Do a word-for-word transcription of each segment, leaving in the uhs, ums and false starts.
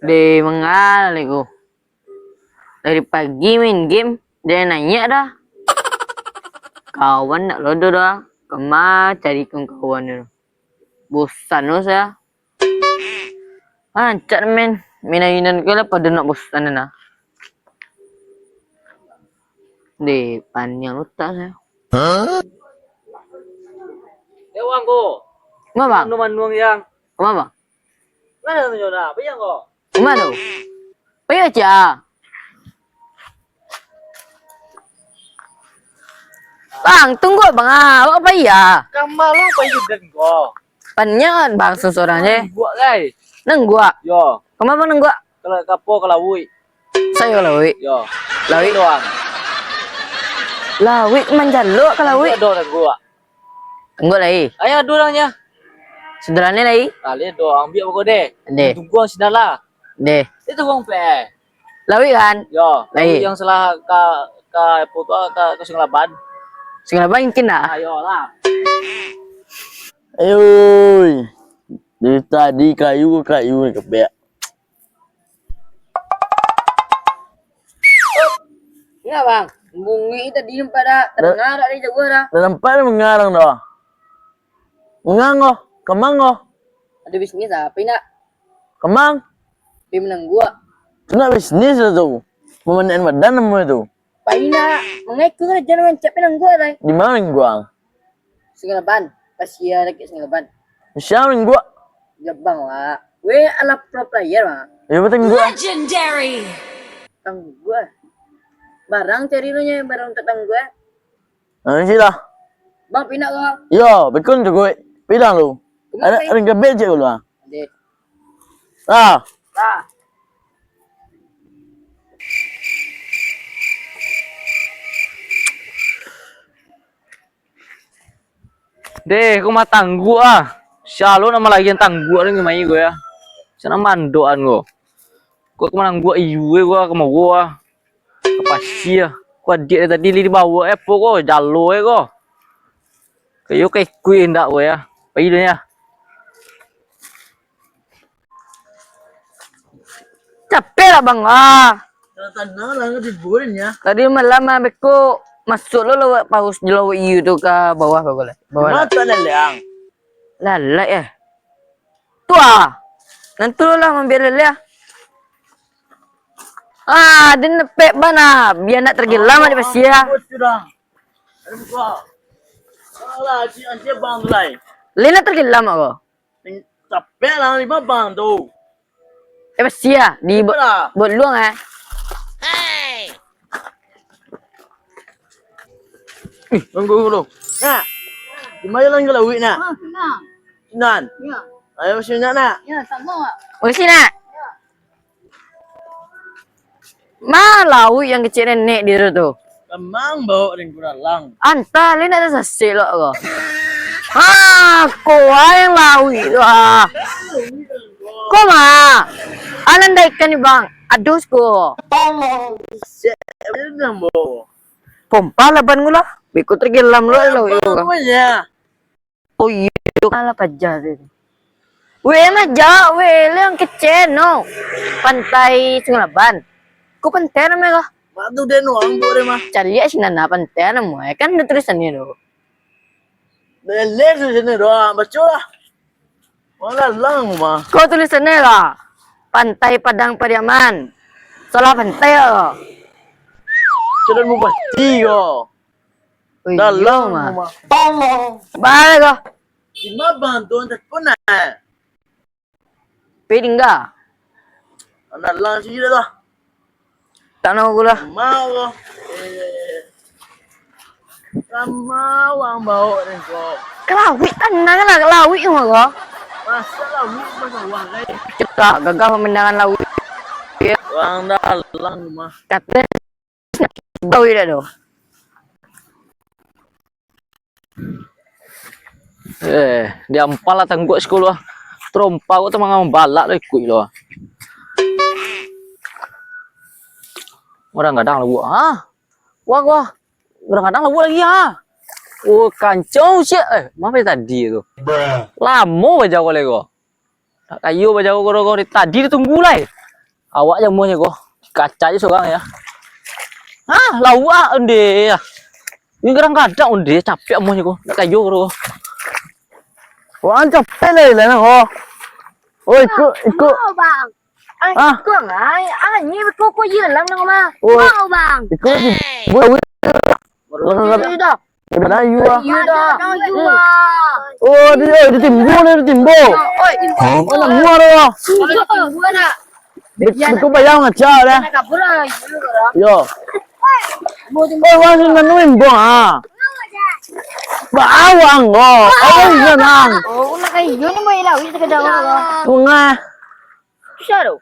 Deh, manga lai ko. Dari pagi main game, jan naiak doh. Kawan ndak lo doh. Kama cari kawan-kawan tu. Bosan lo sa. Rancak main, main ainan ko lah pado nak bosan nah. Deh, paniang utak sa. Yo, Bang, ko. Ma, Bang? Manuang-manuang, Yang. Kama, Bang? Lah, dah tunjuk dah. Apa yang ko? Kama tu? Paiyo, Cia. Bang, tunggu, Bang. Ah, awak paiyo. Kama lo paiyo dan ko. Paniang, Bang, sorang-sorang se. Nangguak, lai. Nangguak? Yo. Kama, Bang, nangguak? Kalau kapo ka lauik. Sayo ka lauik? Yo. Lauik? Doang. Lauik manjalok ka lauik? Ado nangguak. Tunggu lai. Ayo, ado urangnyo. Sudah lai lai. Ah, liek do, ambiak pokok deh. Deh. Tunggu ang sinan lah. Deh. Itu wong pe. Lauik kan? Yo, lai. Yang salah ka, ka, apo tu, ka, ka Sungai Laban. Sungai Laban mungkin dah. Ayo lah. Ayoi. Dari tadi kayu, kayu ni kepek. Indak, Bang. Bunyi tadi nampak dak? Tadanga dak dari jauah dah? Dah nampak dah mangarang dah. Mangang ko, kamang ko. Ado bisnis apa indak? Kamang. Di manangguak. Nak bisnis lah tu. Pemanakan badan namo tu. Pai nak mangaku karajo nan rancak pai nangguak dah. Di ma nangguak? Sungai Laban, pasia dakek Sungai Laban. Sia nangguak? Jabang, Wak. Weh, alah pro player, Wak. Yo, batangguak. Legendary. Tangguak. Barang cari lu nyo, barang untuak tangguak. Ah, isi lah. Bang, pinak ko? Yo, bekun tu kuik. Pilang lu. Kemana, Ada, Pai? Ada gabek je lu, ah. Deh. Ah. Dah. Deh, ko mah tangguak ah. Sia lo nak malagian tangguak ni mai ko ya. Sia nak mandokan ko. Ko, ko manangguak iyo ko ka mawo ah. Ka pasia. Ko adiak dari tadi lai dibawo eh, apo ko, jalo eh ko. Kayo ka ikuik indak ko ya. Pai dah ya. Capek lah, Bang. Ah. Tanah lah, nggak diburin ya. Tadi malam ah, beko masuk lo lewat paus di lawak iyo tu ka bawah, bawah lah. Bawah lah. Mata leleang. Lalai eh. Tu ah. Nanti lo lah mambiak lele ah. Ah, dia nepek ban ah. Biar nak tergelam ah di pasia. Aduh, sudah. Aduh, buka. Alah, si, si abang tu lai. Lai nak tergelam ako. Capek lah, lima bang tu. Eh, pasia. Di bo-, lah. Buat luang eh. Ih, tunggu dulu. Nak, di mana lang kalau wik nak? Ah, senang. Nan. Ya. Ayo, sini nak, nak. Ya, sama, Wak. Makasih, nak. Ma lauik yang kecek nenek di tu tu? Kamang bawa deng kuralang. Antah, lai nak tasasek lo ko. Ha, ko yang lauik tu ah. Ko ma? Anan dah ikan ni, Bang. Adus ko. Sek, ini nang bawa. Pompa lah ban ko lah. Beko tergelam lo lauik ko. Apa ya? Oh iyo, alah paja tu. Weh, majak weh, liang kecen no. Pantai Sungai Laban. Ko pantai namo ko? Mak tu den wang tu deh mah. Caliak sinan nah pantai namo eh. Kan ado tulisan ni tu. Lele tu sini doang, baco lah. Malah lang mah. Ko tulisan ni lah. Pantai Padang Pariaman. Salah pantai ko. Sudah bupati ko. Ui, dalam iyo, mah. Rumah. Tolong. Balik ko. Di ma bang tu, telepon nak. Pai tingga. Anak lang sini dah. Tak nak aku lah. Mau ko. Eh. Lama wang bawa ni ko. Ka lauik tanang lah, ka lauik rumah ko. Masa lauik masa wang lai. Cekak, gagah pemandangan lauik. Wang dalam rumah. Kata Bau indak tu? Eh, diampal lah tangguak siko lo ah. Tarompa ko tu mangambalak lo ikuik lo ah. Gadang-gadang lauak ah. Wah, wah. Gadang-gadang lauak lai ah. Oh, kancang usiak. Eh, ma pai tadi tu. Lamo bajago lai ko. Nak kayo bajago goro-goro, dari tadi ditunggu lai. Awak jan amuahnyo ko. Kacak se surang yo. Ah, lawak ondeh. Ini kadang-kadang ondeh, capek amuahnyo ko. Nak kayo ko. Wah, capek lah, lah, ko. Oh, iko, iko. Bang. Ah. Iko ngai, ah, ni iko ko ilang nang mah. Oh. Wow, Bang. Iko di, buat, buat. Dah. Di mana you ah? Iya dah. Oh, di, eh, di timbo ni, di timbo. Oi, timbo. Oh, nak mua dah. Timbo dah. Di, di ko bayang aja dah. Nak kabur lah, you dah. Yo. Oi, wah, sing nanu imbong ah. Bawang ko. Awak senang. Oh, nak kayo ni mai lawi sekadar. Bunga. Susah tu.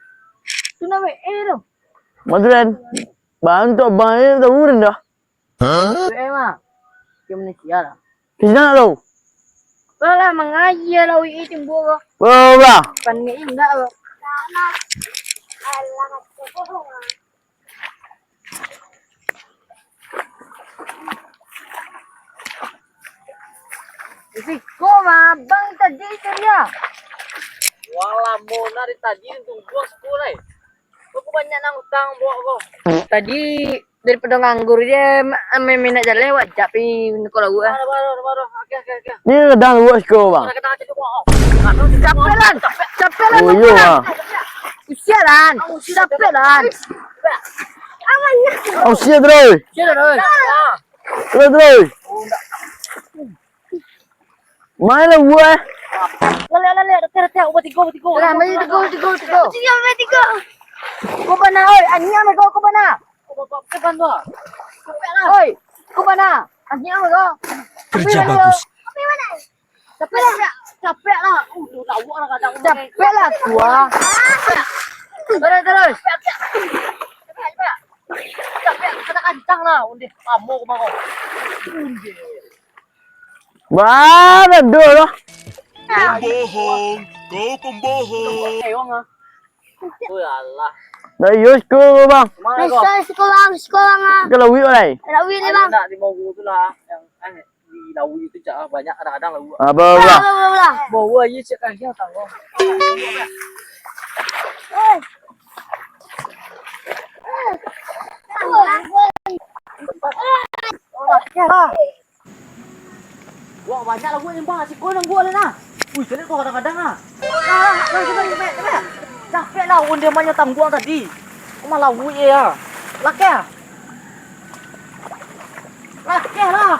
Tu nama eh tu. Madren. Bantu abang ni tahu dah. Hah? Eh mah. Dia manusia lah. Kita nak tahu. Alah, mangaji lah, wih, timbul ko. Wah, wah. Pan ni indak ko. Siko mah, abang tadi tu dia. Wah, lamo nak dari tadi tunggu siko lai. Kok banyak nang utang, Bok, ko? Tadi daripado nganggur je, ma-, main-main nak jaleh, wajak pi nukar lagu, ah. Baru, baru, baru. Oke, oke, oke. Ni kadang lagu siko, Bang. Ada kadang aja tu, Bok. Capek lah, capek lah. Oh, iyo, Bang. Usia lah. Capek lah. Usia terus. Usia terus. Terus, terus. Main lah gua. Lele, lele, rete, rete, ubah tigo, ubah tigo. Lah, main tigo, tigo, tigo. Tigo, ubah tigo. Kau bana, oi, anjing amai kau, kau bana. Kau bapak pekan tu. Oi, kau bana, anjing amai kau. Kerja bagus. Capek lah, capek lah. Uh, lawak lah kadang. Capek lah gua. Terus, terus. Capek, capek. Capek, kena kancang lah. Ondeh, lamo kau mah kau. Ondeh. Bah, dado lah. Pembohong, kau pembohong. Oi, alah. Dah, yo, siko, Bang. Kemana kau? Siko, siko, Bang, siko, Bang, ah. Kalau wik, lai. Kalau wik, lai, Bang. Nak di Mogu tu lah, yang, eh, di Lawi tu, cak, banyak kadang-kadang lawa. Apa, apa? Apa, apa, apa? Bawa aja cek kaki, tanggung. Eh. Wah, banyak lah gua ni, Bang. Siko nang gua lah. Wih, caliak tu kadang-kadang ah. Nah, nah, nah, coba, coba, coba. Capek lah, onde mah nyo tangguang tadi. Kok malah wih ya. Lakeh. Lakeh lah.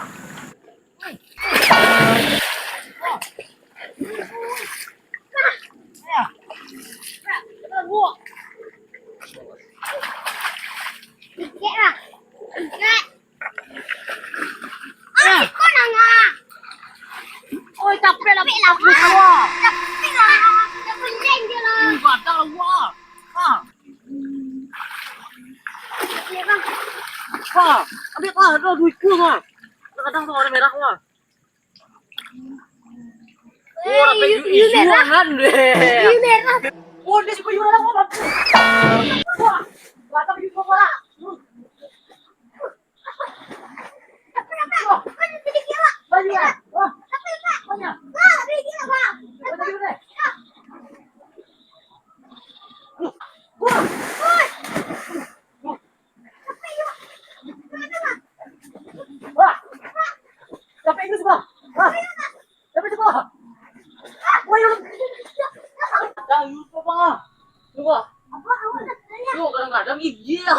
Oi, capek lah. Capek lah, Bang. Capek lah. Dah penceng je lah. Ui, gadang lah, Bang. Ha. Ni, Bang. Bang, ambil, Bang. Ada dua ekor, Bang. Kadang tu warna merah, Bang. Oh, dah kayu ijo merah. Kan deh. Kayu merah. Oh, dia suka ijo merah, Bang. Wah, batang ijo merah. Wah, sampai itu semua. Wah, sampai semua. Wah, ya Allah. Dah, lupa, Bang. Lupa. Yo, kadang-kadang gigi lah.